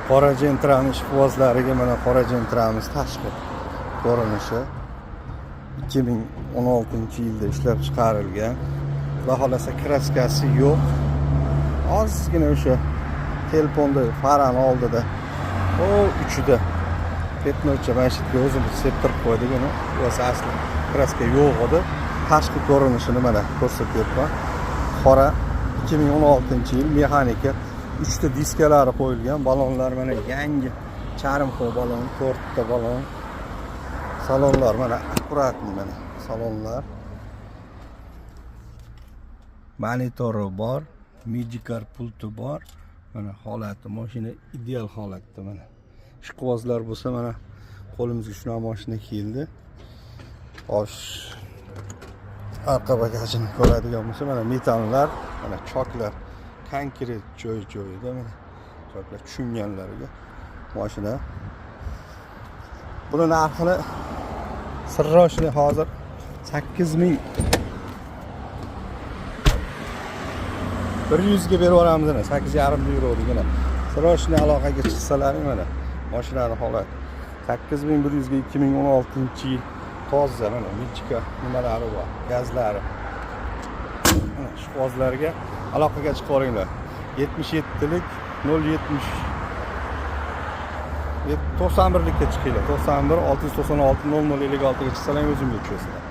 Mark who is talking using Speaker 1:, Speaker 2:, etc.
Speaker 1: Qora Gentrani ishqibozlariga mana qora Gentramiz tashqi ko'rinishi 2016-yilda ishlab chiqarilgan. Xudo xohlasa, kraskasi yo'q. Ozgina o'sha telefonda farani oldida o uchida пятно cha mana shu yerga o'zimiz septirib qo'ydik uni. Rosa asli kraska yo'q edi. Tashqi ko'rinishini mana ko'rsatyapman. Qora 2016-yil, mexanika, uchta diskalari qo'yilgan, balonlar mana yangi charmxo balon, to'rtta balon. Salonlar mana аккуратный, mana salonlar. Monitori bor, Magicar pulti bor. Mana holati, mashina ideal holatda mana. Ishqibozlar bo'lsa, mana qo'limizga shunaqa mashina keldi. Xo'sh, orqa bagajini ko'radigan bo'lsa, mana metallar, mana choklar konkret joy joyida, mana choklar tushunganlarga mashina. Buni narxini срочный hozir 8100 ga berib yuboramiz, ana 8,5 deb yuruvdik. Срочный aloqaga chiqsalaring, mana mashinani holati 8100 ga, 2016-yil, toza, mana michka nimalari bor, gazlari. Mana ishqibozlarga aloqaga chiqib yuboringlar. 77lik 070 91likka chiqinglar. 91 696 00 56 ga chiqsalar, o'zimga tushasizlar.